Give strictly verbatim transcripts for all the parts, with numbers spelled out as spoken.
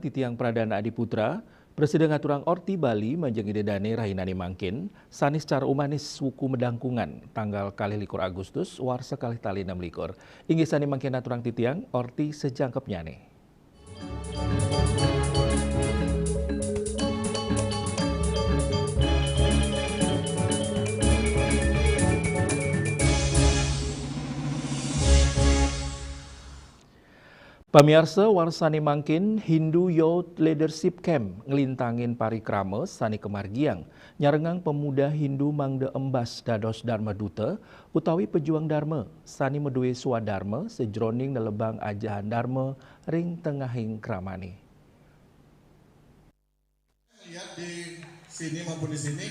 Titiang Pradana Adiputra, Presiden ngaturang orti Bali manjeng Ida Dane rahinane mangkin, sane secara umanis wuku medangkungan tanggal kalih likur Agustus warsa kalih tali enam likur. Inggih sane mangkin aturang titiang orti sejangkepnyane. Pamiarsa, warsane mangkin Hindu Youth Leadership Camp nglintangin parikrama sane kamargiang nyarengang pemuda Hindu mangda embas dados Dharma Duta utawi pejuang Dharma sane madue swadharma sajroning nelebang ajahan Dharma ring tengahing kramane. Lihat di sini maupun di sini.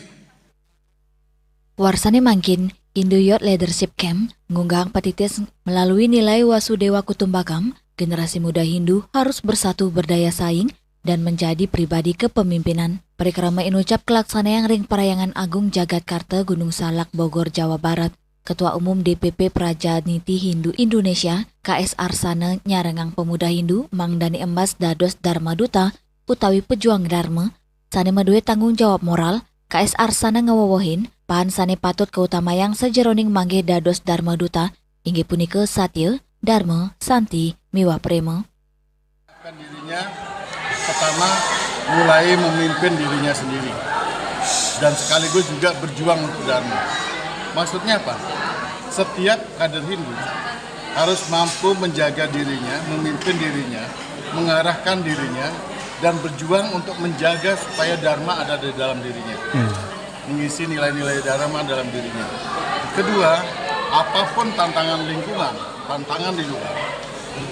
Warsane mangkin, Hindu Youth Leadership Camp ngunggahang patitis melalui nilai Wasudewa Kutumbakam, generasi muda Hindu harus bersatu berdaya saing dan menjadi pribadi kepemimpinan. Parikrama inucap kalaksanayang ring Parahyangan Agung Jagatkarta Gunung Salak, Bogor, Jawa Barat. Ketua Umum D P P Prajaniti Hindu Indonesia, K S Arsana, nyarengang pemuda Hindu mangdane embas dados Dharma Duta utawi pejuang Dharma sane madue tanggung jawab moral. K S Arsana ngawewehin pahan sane patut kautamayang sajeroning manggih dados Dharma Duta, inggih punika satya, dharma, santi, miwah prema. Dirinya pertama mulai memimpin dirinya sendiri dan sekaligus juga berjuang untuk Dharma. Maksudnya apa? Setiap kader Hindu harus mampu menjaga dirinya, memimpin dirinya, mengarahkan dirinya, dan berjuang untuk menjaga supaya Dharma ada di dalam dirinya. Hmm. Mengisi nilai-nilai Dharma dalam dirinya. Kedua, apapun tantangan lingkungan, tantangan di luar,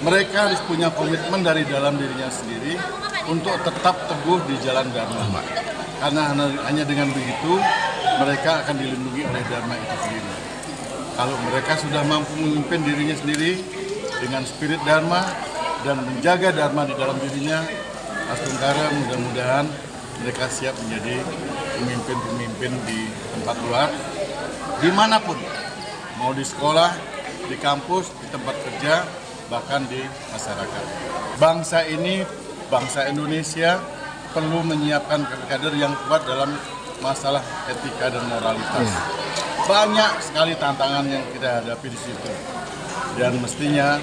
mereka harus punya komitmen dari dalam dirinya sendiri untuk tetap teguh di jalan Dharma. Karena hanya, hanya dengan begitu, mereka akan dilindungi oleh Dharma itu sendiri. Kalau mereka sudah mampu memimpin dirinya sendiri dengan spirit Dharma dan menjaga Dharma di dalam dirinya, Astungkara, mudah-mudahan mereka siap menjadi pemimpin-pemimpin di tempat luar, dimanapun, mau di sekolah, di kampus, di tempat kerja, bahkan di masyarakat. Bangsa ini, bangsa Indonesia perlu menyiapkan kader-kader yang kuat dalam masalah etika dan moralitas. Iya. Banyak sekali tantangan yang kita hadapi di situ. Dan mestinya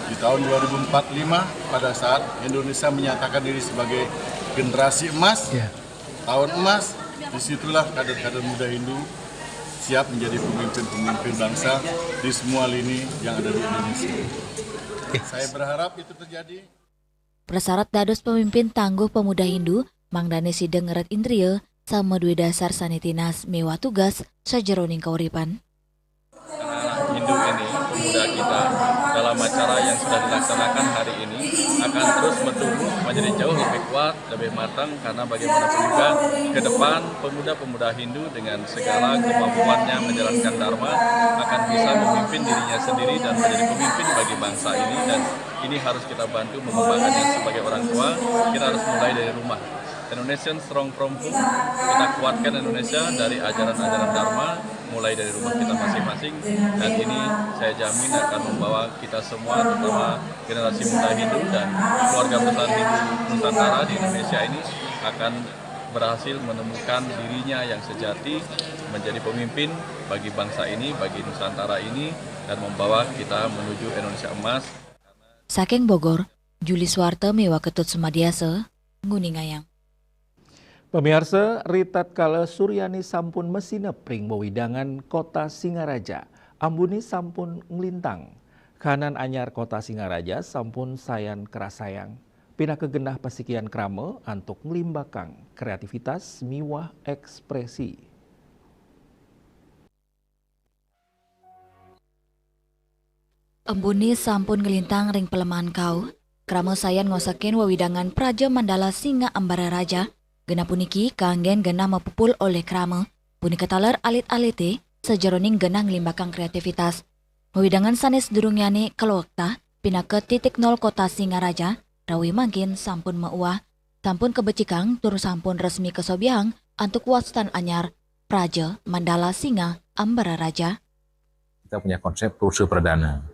di tahun dua ribu empat puluh lima, pada saat Indonesia menyatakan diri sebagai generasi emas, iya, tahun emas, disitulah kader-kader muda Hindu siap menjadi pemimpin-pemimpin bangsa di semua lini yang ada di Indonesia. Oke. Saya berharap itu terjadi. Prasyarat dados pamimpin tangguh pemuda Hindu, mangdane sida ngeret indria, saha madue dasar sane tinas miwah tugas sajeroning kauripan. Anak-anak Hindu ini, pemuda kita, dalam acara yang sudah dilaksanakan hari ini, akan terus bertumbuh menjadi jauh lebih kuat, lebih matang, karena bagaimanapun juga ke depan pemuda-pemuda Hindu dengan segala kemampuannya menjalankan Dharma akan bisa memimpin dirinya sendiri dan menjadi pemimpin bagi bangsa ini, dan ini harus kita bantu mengembangkannya. Sebagai orang tua, kita harus mulai dari rumah. Indonesian Strong from Home, kita kuatkan Indonesia dari ajaran-ajaran Dharma, mulai dari rumah kita masing-masing, dan ini saya jamin akan membawa kita semua, terutama generasi muda Hindu dan keluarga besar Hindu Nusantara di Indonesia ini, akan berhasil menemukan dirinya yang sejati, menjadi pemimpin bagi bangsa ini, bagi Nusantara ini, dan membawa kita menuju Indonesia emas. Saking Bogor, Juli Suwarta miwah Ketut Sumadiasa, nguningayang. Pamiarsa, ritatkala Suryani sampun masinep ring wewidangan Kota Singaraja, ambune sampun nglintang. Kahanan anyar Kota Singaraja sampun sayan karasayang. Pinaka genah pasikian krama antuk nglimbakang kreativitas miwah ekspresi. Embune sampun nglintang ring palemahan kauh, krama sayan ngosekin wewidangan Praja Mandala Singa Ambara Raja. Genah puniki kanggen genah mapupul olih krama, punika taler alit-alite sajeroning genah nglimbakang kreativitas. Wewidangan sane sadurungyane kaloktah pinaka Titik Nol Kota Singaraja, rawi mangkin sampun mauah, sampun kabecikang tur sampun resmi kasobiahang antuk wastan anyar Praja Mandala Singa Ambara Raja. Kita punya konsep Purusa Pradana.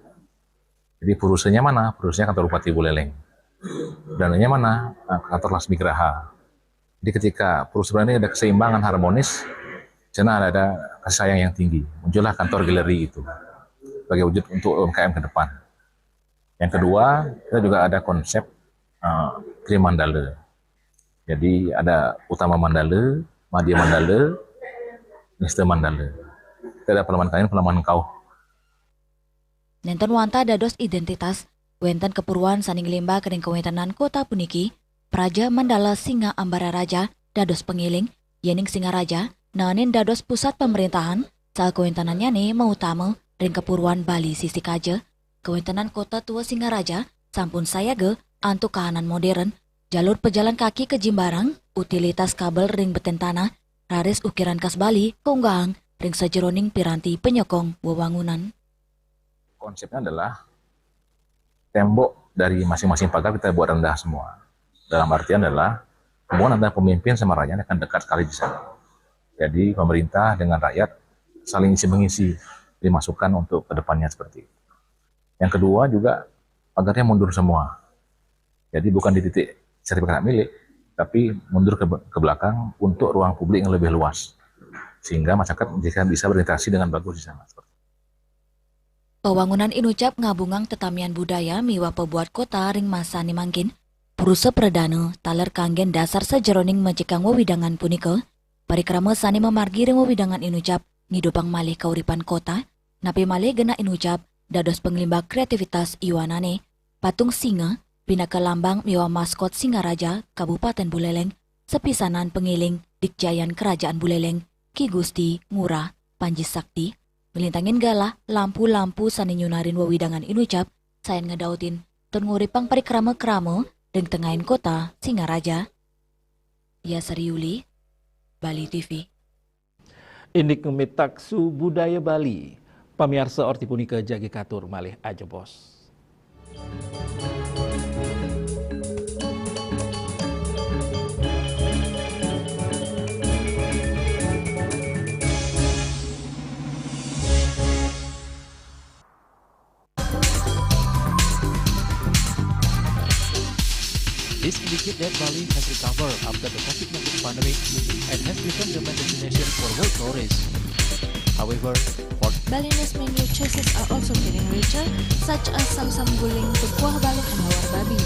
Jadi purusanya mana? Purusanya kan Bupati Buleleng. Dananya mana? Nah, kantor Laskar Graha. Jadi ketika perusahaan ini ada keseimbangan harmonis, sana ada, ada kasih sayang yang tinggi. Muncullah kantor galeri itu sebagai wujud untuk U M K M ke depan. Yang kedua, kita juga ada konsep uh, Tri Mandala. Jadi ada Utama Mandala, Madya Mandala, Nista Mandala. Kita ada pelemahan kain, pelemahan kauh. Nenten wanta dados identitas, wenten keperluan saning limbak ring kawentenan kota puniki, Praja Mandala Singa Ambara Raja dados pengiling, yening Singaraja naenin dados pusat pemerintahan, saha kawentenannyane mautama ring keperluan Bali sisikaja. Kawentenan kota tua Singaraja sampun sayaga antuk kahanan modern, jalur pejalan kaki ke Jimbarang, utilitas kabel ring beten tanah, raris ukiran khas Bali kaunggahang ring sajeroning piranti penyokong wewangunan. Konsepnya adalah tembok dari masing-masing pagar kita buat rendah semua. Dalam artian adalah hubungan antara pemimpin sama rakyat akan dekat sekali di sana. Jadi pemerintah dengan rakyat saling isi mengisi, dimasukkan untuk kedepannya seperti itu. Yang kedua juga pagarnya mundur semua. Jadi bukan di titik sertifikat hak milik, tapi mundur ke, ke belakang untuk ruang publik yang lebih luas, sehingga masyarakat bisa, bisa berinteraksi dengan bagus di sana. Pawangunan inucap ngabungang tetamian budaya miwah pebuat kota ring masane mangkin. Purusa pradana taler kanggen dasar sajeroning majikang wewidangan punika. Parikrama sane mamargi ring wewidangan inucap ngidupang malih kauripan kota, napi malih genah inucap dados panglimbak kreativitas iwanane. Patung singa pinaka lambang miwah maskot Singaraja Kabupaten Buleleng, sapisanan pangiling Dikjayan Kerajaan Buleleng, Ki Gusti Ngurah Panji Sakti, nglintangin galah lampu-lampu sane nyunarin wewidangan inucap, sayan ngedautin tur nguripang parikrama-krama ring tengahin kota Singaraja. Yasari Yuli, Bali T V. Indik ngemit taksu budaya Bali. Pamiarsa, orti punika jagi katur malih ajebos. This indicates that Bali has recovered after the COVID nineteen pandemic and has become the main destination for world tourists. However, for Balinese menu choices are also getting richer, such as samsam guling, kuah balung, and lawar babi.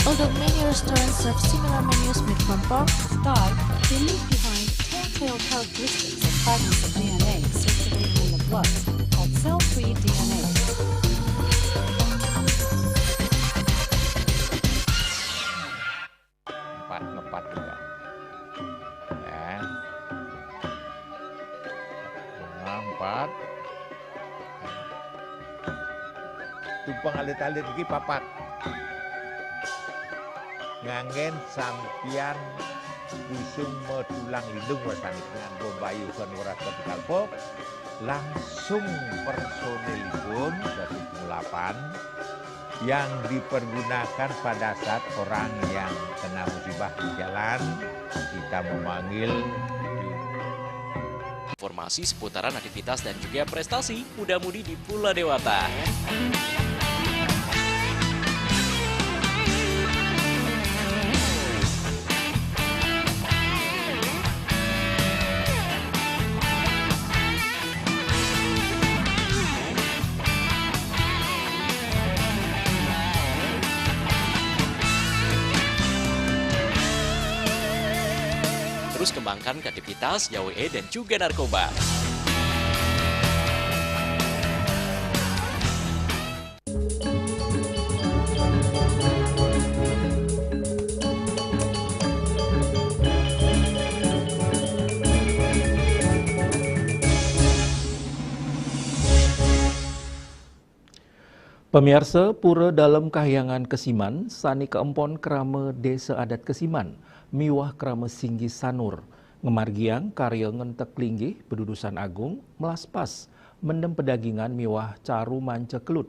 Although many restaurants serve similar menus made from pork, stall, they leave behind telltale characteristics of fragments of D N A circulating in the blood called cell-free D N A. Empat, ngepat juga. Ya. Bunga empat. Tumpeng alit-alit iki papat. Nganggen sampian busung metulang lindung wasani nganggo bayu kan ora ketika langsung personilipun dari pengulapan yang dipergunakan pada saat orang yang kena musibah di jalan, kita memanggil. Informasi seputaran aktivitas dan juga prestasi muda-mudi di Pulau Dewata. Terus kembangkan kreativitas, jauhi dan juga narkoba. Pamiarsa, Pura Dalem Kahyangan Kesiman sane kaempon krama Desa Adat Kesiman miwah krama Singgi Sanur ngamargiang karya ngentek linggih, padudusan agung, melaspas, mendem pedagingan miwah caru manca kelut.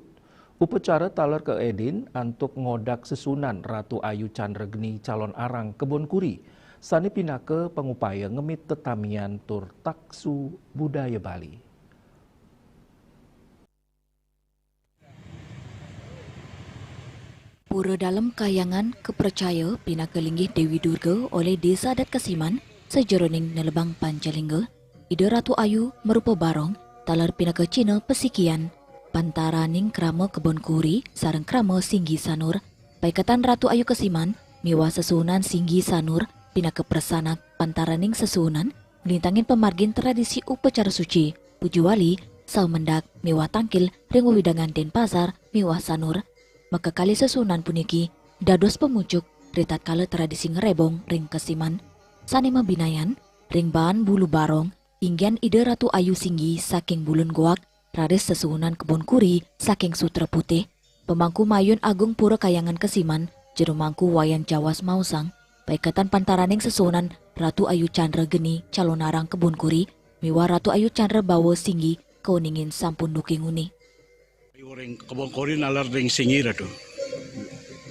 Upacara taler kaedin antuk ngodak sesuunan Ratu Ayu Chandra Geni Calon Arang Kebon Kuri, sane pinaka pangupaya ngemit tetamian tur taksu budaya Bali. Pura Dalem Kahyangan kapracaya pinaka linggih Dewi Durga olih Desa Adat Kesiman sajeroning nelebang Pancalingga. Ida Ratu Ayu marupa barong, taler pinaka cihna pasikian pantaraning krama Kebon Kuri sareng krama Singgi Sanur. Paiketan Ratu Ayu Kesiman miwah sesuhunan Singgi Sanur pinaka prasanak pantaraning sesuhunan nglintangin pamargin tradisi upacara suci, puja wali, saumendak miwah tangkil ring wewidangan Denpasar miwah Sanur. Makakalih sesuhunan puniki dados pamucuk ritatkala tradisi ngrebong ring Kesiman. Sane mabinayan ring baan bulu barong, inggian Ida Ratu Ayu Singgi saking Bulun Goak, raris sesuhunan Kebon Kuri saking Sutra Putih. Pemangku Mayun Agung Pura Kahyangan Kesiman, Jero Mangku Wayan Jawas maosang, paiketan pantaraning sesuhunan Ratu Ayu Chandra Geni Calonarang Kebon Kuri miwah Ratu Ayu Chandra Bawa Singgi kauningin sampun duki nguni. Ring Kebon Kuri naler ring Singgi, Ratu.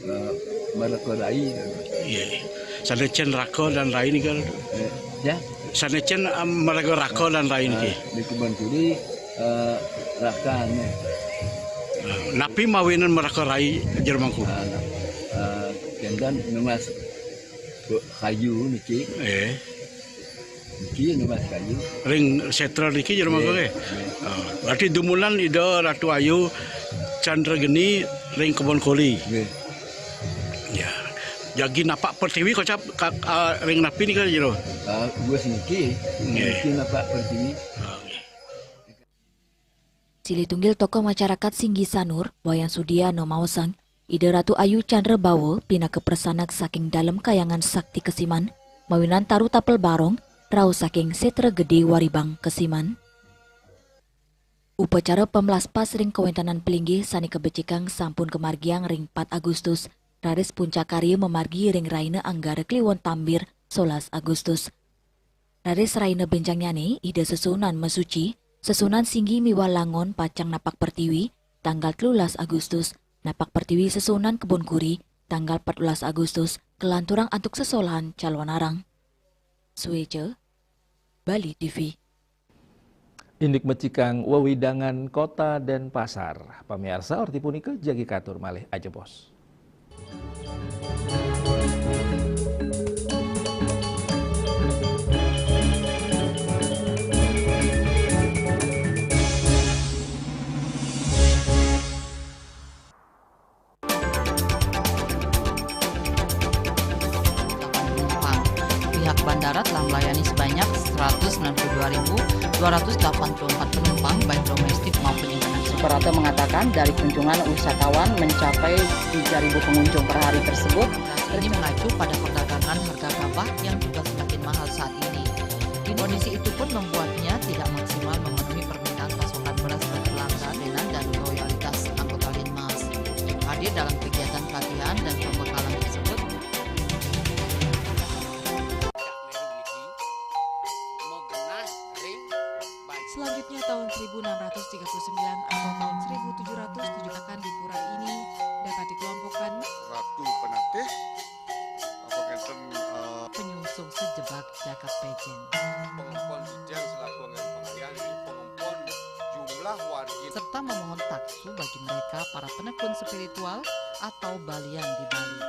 Eh, maraga rai. Iya. Sane cen raka lan rai nika, Ratu. Eh, ya. Sane cen, em, maraga raka lan rai niki. Eh, di Kebon Kuri, eh, rakane. Eh, napi mawinan maraga rai, Jero Mangku? Eh, eh, kenten nunas kayu niki. Eh. Niki nunas kayu. Ring setra niki, Jero Mangku, nggih, nggih. Oh, berarti dumunan Ida Ratu Ayu Chandra Geni ring Kebon Kuri. Nggih. Ya. Jagi napak pertiwi kocap ka, ah, ring napi nika, Jero? Ah, wus niki. Nggih. Niki napak pertiwi. Ah, nggih. Silih tunggil tokoh masyarakat Singgi Sanur, Wayan Sudiana maosang, Ida Ratu Ayu Chandra Bawa pinaka prasanak saking Dalem Kahyangan Sakti Kesiman, mawinan taru tapel barong, rauh saking Setra Gede Waribang Kesiman. Upacara pamlaspas ring kawentenan palinggih sane kabecikang sampun kamargiang ring pat Agustus, raris puncak karya mamargi ring raina Anggara Kliwon Tambir, solas Agustus. Raris raina benjangnyane Ida sesuhunan masuci, sesuhunan Singgi miwah Langon pacang napak pertiwi, tanggal telulas Agustus, napak pertiwi sesuhunan Kebon Kuri, tanggal patbelas Agustus, kalanturang antuk sesolahan Calonarang. Sueca, Bali T V. Indik mecikang wewidangan Kota Denpasar. Pamiarsa, orti punika jagi katur malih ajebos. Pihak bandara telah melayani sebanyak seratus sembilan puluh dua ribu dua ratus delapan puluh empat penumpang, baik domestik maupun internasional. Suprapto mengatakan, dari kunjungan wisatawan mencapai tiga ribu pengunjung per hari tersebut. Ini mengacu pada perdagangan harga gabah yang juga semakin mahal saat ini. Kondisi itu pun membuatnya tidak maksimal memenuhi permintaan pasokan beras bagi pelanggan dan loyalitas anggota Linmas. Hadir dalam kegiatan pelatihan dan pembekalan tersebut. Selanjutnya, tahun seribu enam ratus tiga puluh sembilan atau tahun seribu tujuh ratus tujuh akan di pura ini dapat dikelompokkan Ratu Penatih, apa ngenten, eh, penyungsung sejebak jagat pejen. Pengempon sidang selaku anggaran pengalian, jadi pengempon jumlah wargi. Serta memohon taksu bagi mereka para penekun spiritual atau balian di Bali.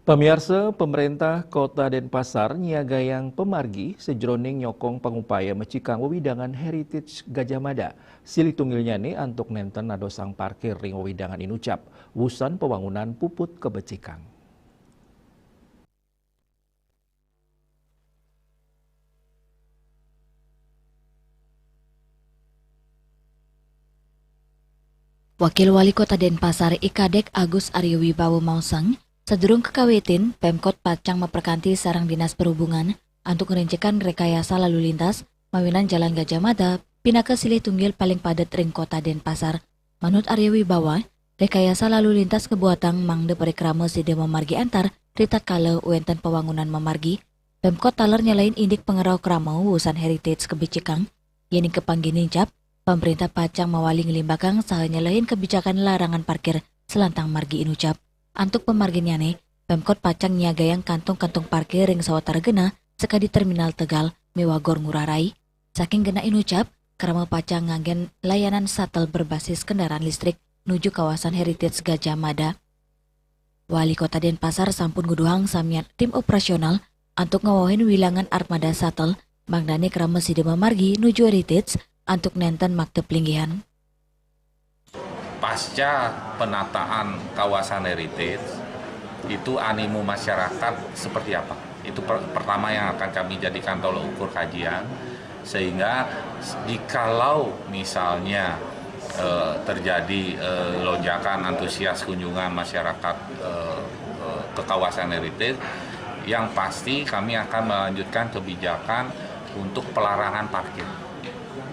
Pamiarsa, Pemerintah Kota Denpasar nyiagayang pamargi sajeroning nyokong pangupaya mecikang wewidangan Heritage Gajah Mada. Silih tunggilnyane antuk nenten nadosang parkir ring wewidangan inucap, wusan pawangunan puput kabecikang. Wakil Wali Kota Denpasar I Kadek Agus Aryo Wibawa maosang, sadurung kakawitin, Pemkot pacang maparkanti sareng Dinas Perhubungan antuk ngrincikan rekayasa lalu lintas mawinan Jalan Gajah Mada pinaka silih tunggil paling padet ring Kota Denpasar. Manut Aryo Wibawa, rekayasa lalu lintas kabuatang mangda parikrama sida mamargi antar ritatkala wenten pawangunan mamargi. Pemkot taler nyelehin indik pangrauh krama wusan heritage kabecikang. Yening kapanggih nincap, pamrintah pacang mawali nglimbakang saha nyelehin kabijakan larangan parkir salantang margi inucap. Antuk pamarginnyane, Pemkot pacang nyiagayang kantong-kantong parkir ring sawatara genah sakadi Terminal Tegal miwah Gor Ngurah Rai. Saking genah inucap, krama pacang nganggen layanan shuttle berbasis kendaraan listrik nuju kawasan Heritage Gajah Mada. Wali Kota Denpasar sampun nguduhang samian tim operasional antuk ngawehin wilangan armada shuttle, mangdane krama sida mamargi nuju Heritage antuk nenten makta palinggihan. Pasca penataan kawasan heritage, itu animo masyarakat seperti apa? Itu per-, pertama yang akan kami jadikan tolok ukur kajian, sehingga jikalau misalnya, eh, terjadi, eh, lonjakan antusias kunjungan masyarakat, eh, eh, ke kawasan heritage, yang pasti kami akan melanjutkan kebijakan untuk pelarangan parkir.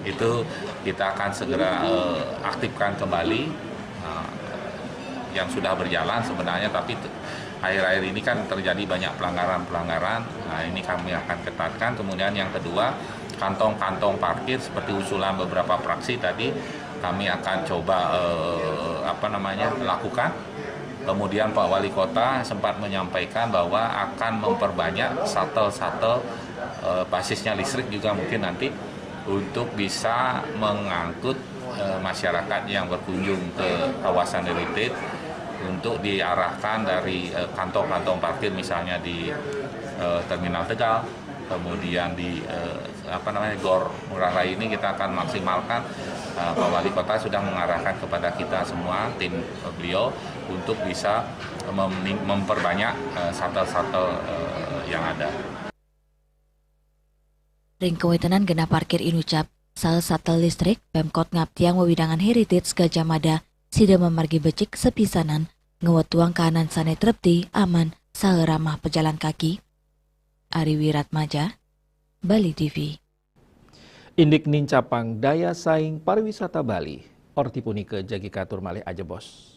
Itu kita akan segera, eh, aktifkan kembali, eh, yang sudah berjalan sebenarnya, tapi te-, akhir-akhir ini kan terjadi banyak pelanggaran-pelanggaran. Nah, ini kami akan ketatkan. Kemudian yang kedua, kantong-kantong parkir seperti usulan beberapa fraksi tadi, kami akan coba, eh, apa namanya, lakukan. Kemudian Pak Wali Kota sempat menyampaikan bahwa akan memperbanyak shuttle-shuttle, eh, basisnya listrik juga mungkin nanti untuk bisa mengangkut, eh, masyarakat yang berkunjung ke kawasan heritage untuk diarahkan dari, eh, kantong-kantong parkir misalnya di, eh, Terminal Tegal, kemudian di, eh, apa namanya, Gor Ngurah Rai ini kita akan maksimalkan. Eh, Pak Wali Kota sudah mengarahkan kepada kita semua, tim, eh, beliau, untuk bisa mem-, memperbanyak, eh, shuttle-shuttle, eh, yang ada. Ring kawetenan genah parkir inucap, saha shuttle listrik, Pemkot ngaptiang wewidangan Heritage Gajah Mada sida mamargi becik sapisanan, ngwetuang kahanan sane trepti, aman, saha ramah pejalan kaki. Ari Wiratmaja, Bali T V. Indik nincapang daya saing pariwisata Bali, orti punika jagi katur malih ajebos.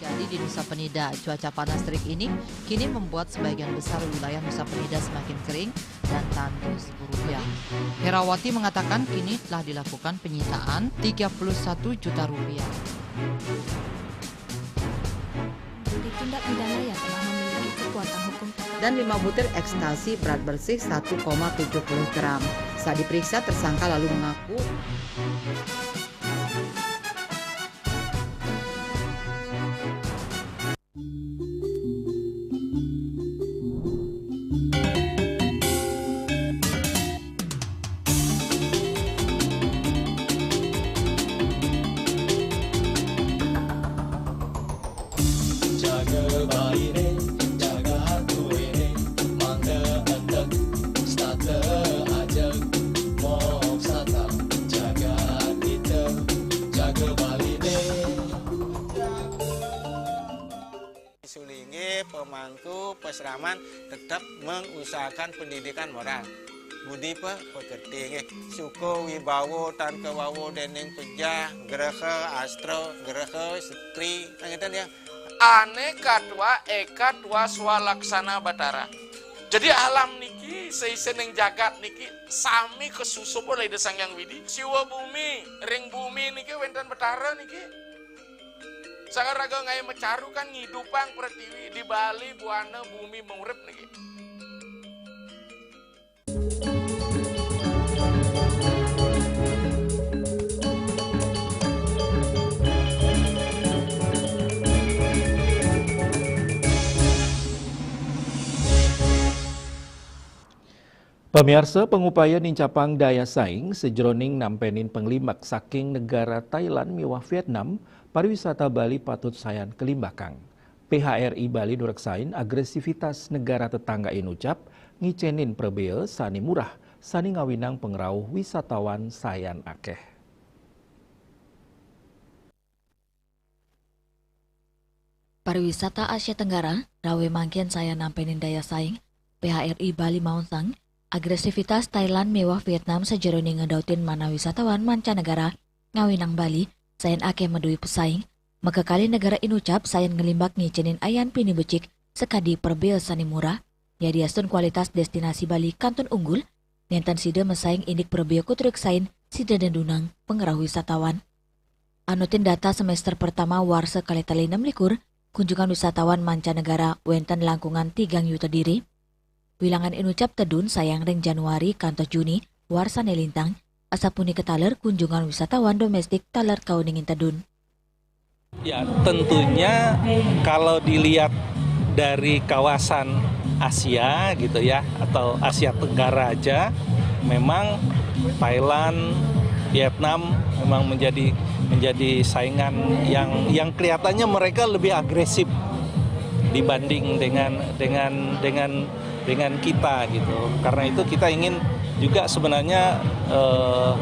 Jadi di Nusa Penida, cuaca panas terik ini kini membuat sebagian besar wilayah Nusa Penida semakin kering dan tandus. Rupiah. Herawati mengatakan kini telah dilakukan penyitaan tiga puluh satu juta rupiah. Di tindak pidana yang telah memiliki kekuatan hukum tetap. Dan lima butir ekstasi berat bersih satu koma tujuh puluh gram. Saat diperiksa, tersangka lalu mengaku. Jaga baine, jaga tuene, mangda entek, stata ajeg, mok sata, jaga kita, jaga baline. Sulingge, pemangku, pesraman tetap mengusahakan pendidikan moral. Budi pe-, pekerti nggih. Suka wibawa tan kawawa dening pejah, graha, astra, graha, setri, kan ngeten ya. Ane katwa eka twa swalaksana Batara. Jadi alam niki, seisening jagat niki sami kasusup oleh Ida Sang Hyang Widi. Siwa bumi, ring bumi niki wenten Batara niki. Sang raga ngae macaru kan ngidupang pretiwi, di Bali buana bumi murip niki. Pamiarsa, pangupaya nincapang daya saing sajeroning nampenin panglimbak saking negara Thailand miwah Vietnam, pariwisata Bali patut sayan kalimbakang. P H R I Bali nureksain agresivitas negara tetangga inucap ngicenin prebea sane murah, sane ngawinang pangrauh wisatawan sayan akeh. Pariwisata Asia Tenggara rawe mangkin sayan nampenin daya saing. P H R I Bali maonsang, agresivitas Thailand miwah Vietnam sajeroning ngedautin manah wisatawan mancanegara ngawinang Bali sayan akeh madue pesaing. Makakalih negara inucap sayan nglimbak ngicenin ayan pini becik sakadi prebea sane murah, yadiastun kualitas destinasi Bali kantun unggul, nenten sida masaing indik prebea kutureksain sida dedunang pangrauh wisatawan. Anutin data semester pertama warsa kalih tali enam likur, kunjungan wisatawan mancanegara wenten langkungan tigang yuta diri. Wilangan inucap tedun sayang ring Januari kantos Juni warsane lintang, asapunika taler kunjungan wisatawan domestik taler kauningin tedun. Ya, tentunya kalau dilihat dari kawasan Asia gitu ya, atau Asia Tenggara aja, memang Thailand, Vietnam memang menjadi menjadi saingan yang yang kelihatannya mereka lebih agresif dibanding dengan dengan dengan dengan kita gitu. Karena itu kita ingin juga sebenarnya eh,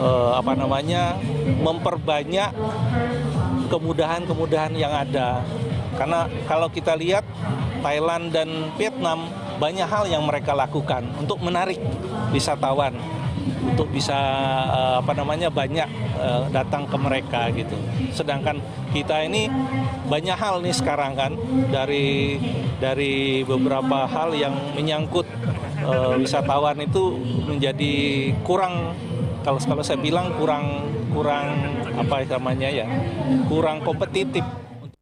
eh, apa namanya, memperbanyak kemudahan-kemudahan yang ada. Karena kalau kita lihat Thailand dan Vietnam, banyak hal yang mereka lakukan untuk menarik wisatawan untuk bisa eh, apa namanya, banyak eh, datang ke mereka gitu. Sedangkan kita ini banyak hal nih sekarang kan, dari dari beberapa hal yang menyangkut eh, wisatawan itu menjadi kurang, kalau kalau saya bilang kurang kurang apa namanya ya, kurang kompetitif.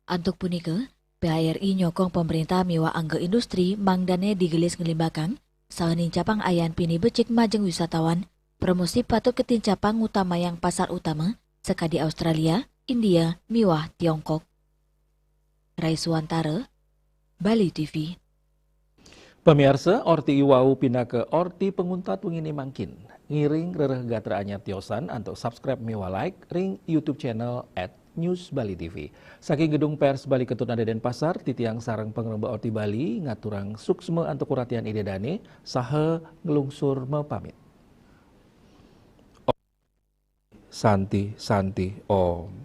Antuk punika, P H R I nyokong pemerintah miwah angga industri mangdane digelis nglimbakang saha nincapang ayan pini becik majeng wisatawan. Promosi patut katincapang ngutamayang pasar utama sakadi Australia, India, miwah Tiongkok. Rai Suwantara, Bali T V. Pamiarsa, orti iwau pinaka orti panguntat wengine mangkin. Ngiring rereh gatra anyar tiosan antuk subscribe miwah like ring YouTube channel at News Bali T V. Saking Gedung Pers Bali Ketut Denpasar, titiang sareng pangremba Orti Bali ngaturang suksma antuk uratian Ida Dane saha nglungsur mapamit. Santi, Santi, Om.